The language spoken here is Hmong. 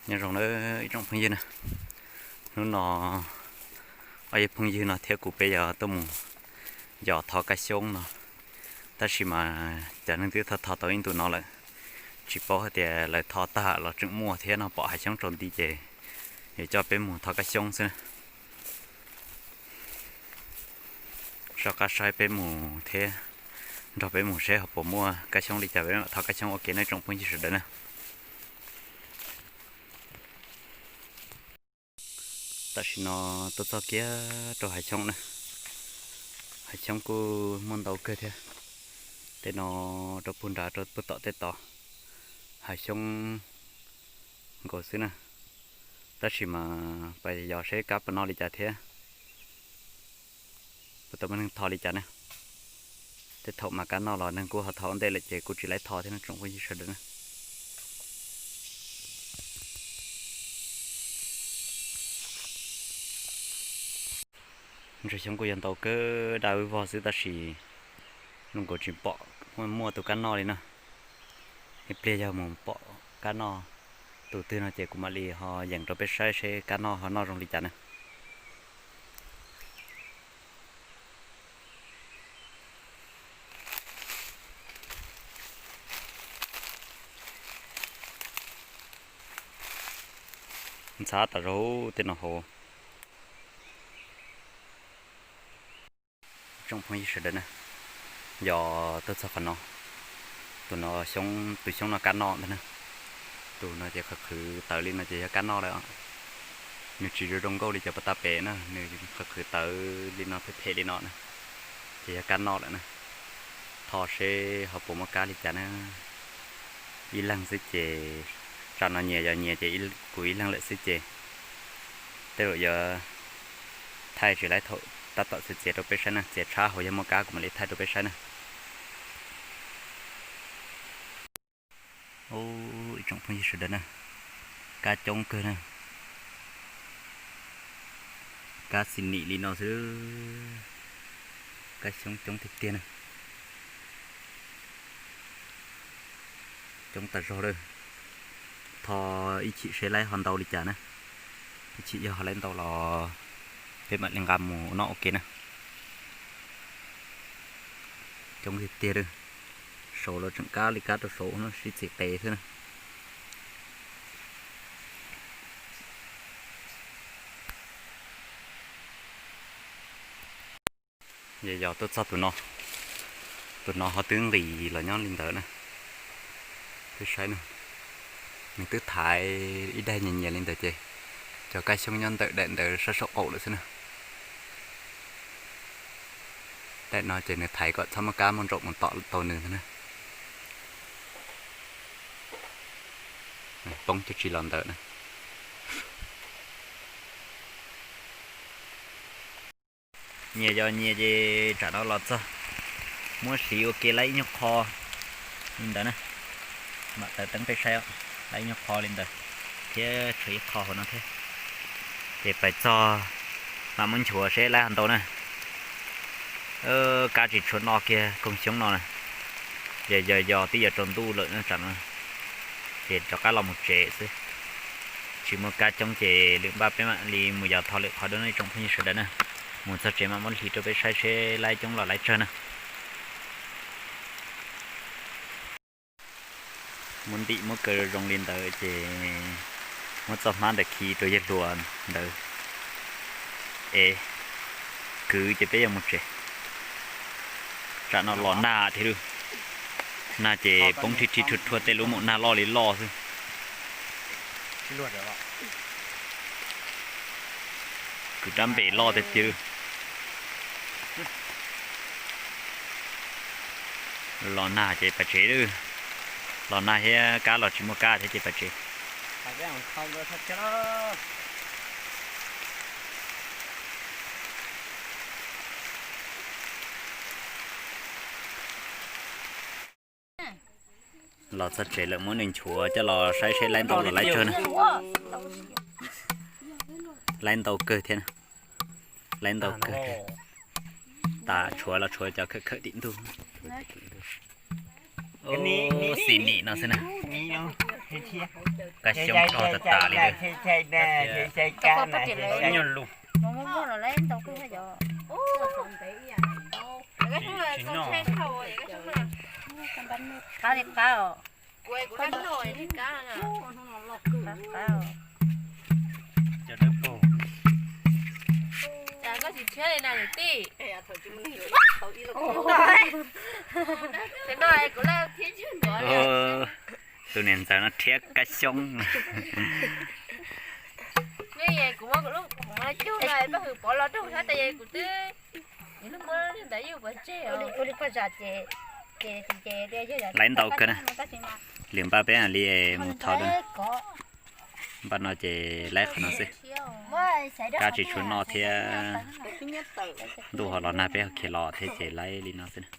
Nyob zoo nawb ib tsoom phooj ywg na, hnub no ob yawg phooj ywg no thiab kuv peb yuav tuaj mus yos thov kab xyoob no, tab sis mas cov neeg twb thov thov tau ib ntus no lawm, tsis paub hais tias lawv thov tag los tseem muaj thiab no, pom hav xyoob tsaus nti ces yuav coj peb mus thov kab xyoob xwb na. Soj qab saib peb mus thiab nrog peb mus seb ho puas muaj kab xyoob li cas, peb mam thov kab xyoob ua ke nawb tsoom phooj ywg sawv daws na. Tam sim no tuaj txog kiag rau hav xyoob na, hav xyoob kuj muaj ntau kawg thiab. Tej no rau puag nrad rau puag tom tej tod hav xyoob nkaus xwb na. Tab sis mas pais yos seb kab puas noj li cas thiab puas tau muaj neeg thov li cas na. Tej thaum mas kab noj los neeg kuj ho thov ua ntej lawm ces kuj tsis laib thov thiab no tsoom phooj ywg sawv daws na. Ntsuag xyoob kuj yog ntau kawg daj wb vog xwb tab sis zoo nkaus tsis pom muaj tus kab noj li na. Ib pliag yog mus pom kab noj tus twg no ces kuv mam li ho yeem rau peb saib seb kab noj ho noj zoo li cas na. Ntxhab tas zog tej no hauv. Tsoom phooj ywg sawv daws na, yog tuaj txog qhov no, tus no xyoob, tus xyoob no kab noj ntag na. Tus no ces qhwv qhwv tawv li no ces yog kab noj lawm. Nws tsis zoo zoo nkauj li cov puag ta pem na, nws qhwv qhwv tawv li no phem phem li no na, ces yog kab noj lawm na. Thov seb ho puas muaj kab li cas na. Ib leeg xwb ces, tsam no nyias yog nyias ces kuv ib leeg lawm xwb ces tej zaum yuav thaij tsis laib thaum tab tom txiav txiav rau peb saib na, txiav tshab hauv yog muaj kab kuv mam li thaij rau peb saib na. Ib tsoom phooj ywg sawv daws na, kab coob kawg na, kab xi nim li no xwb, kab xyoob coob tiag tiag na. Coob tas zog lawm. Thov ib chim seb laib ho ntau li cas na. Ib chim yog ho laib ntau los peb mam li nqa mus noj ua ke na. Coob tiag tiag lawm. Saud los tseem kab li kab rau saud no sib txiv qev xwb na. Yog yog tuaj txog tus no, tus no ho twb nqis los nyob li ntawd na. Twb saib na, nws twb thaiv ib daig nyias nyias li ntawd ces cov kab xyoob nyob ntawm daim ntawd sab saum qaum lawm xwb na. Daim no ces nws thaiv kom txhob muaj kab muaj ntsaum mus tom tau nws ntag na. Poob cov tsis los ntawd na. Nyias yog nyias ces tsam no los txog, muab hliv ua ke laib ib nyuag qho li ntawd na. Mam taws teeb peb saib, laib ib nyuag qho li ntawd thiab tshuav ib qho hauv no thiab. Ces pais txog mam muab nchuav seb laib ho ntau na. Kab tsis tshua noj kiag koog xyoob no na. Yog yog yog twb yuav tsaus ntuj lawm tsam no, ces rov qab los mus tsev xwb. Tsis muaj kab coob ces lwm npaj peb mam li mus yos tho lwm qhov dua no ib tsoom phooj ywg sawv daws na. Mus txog tsev mam muab hliv rau peb saib seb laib coob los laib tsawg na. Muab ntim muab kaw zoo li ntawd ces muab txoj hmab ntawd khi rau yawg hluas ntawd es kwv ces peb yuav mus tsev. Tsam no los nag thiab lauj, nag ces poob rhib rhib rhuaj rhuaj tej lub maum nag loj li loj xwb. Kwv rab npem loj tiag tiag. Los nag ces pais tsev lauj. Los nag thiab kab los tsis muaj kab thiab ces pais tsev. Los txog tsev lawm muab nws nchuav coj los saib seb laib ntau los laib tsawg na. Laib ntau kawg thiab, laib ntau kawg. Tas tshuav los tshuav cov khawm khawm tim ntug. Xim nim no xwb na. Kab xyoob rog tas tas li. Nyuag lus. Tsis noj. Cov dawb paug. Tus niam ntxawm no rhiab kab xyoob. Laiv ntau kawg na. Lwm npaj peb li mus thov dua. Npaj no ces laiv qhov no xwb. Kab tsis tshua noj thiab. Ntuj ho los nag peb ho khiav los thiab ces laiv li no xwb na.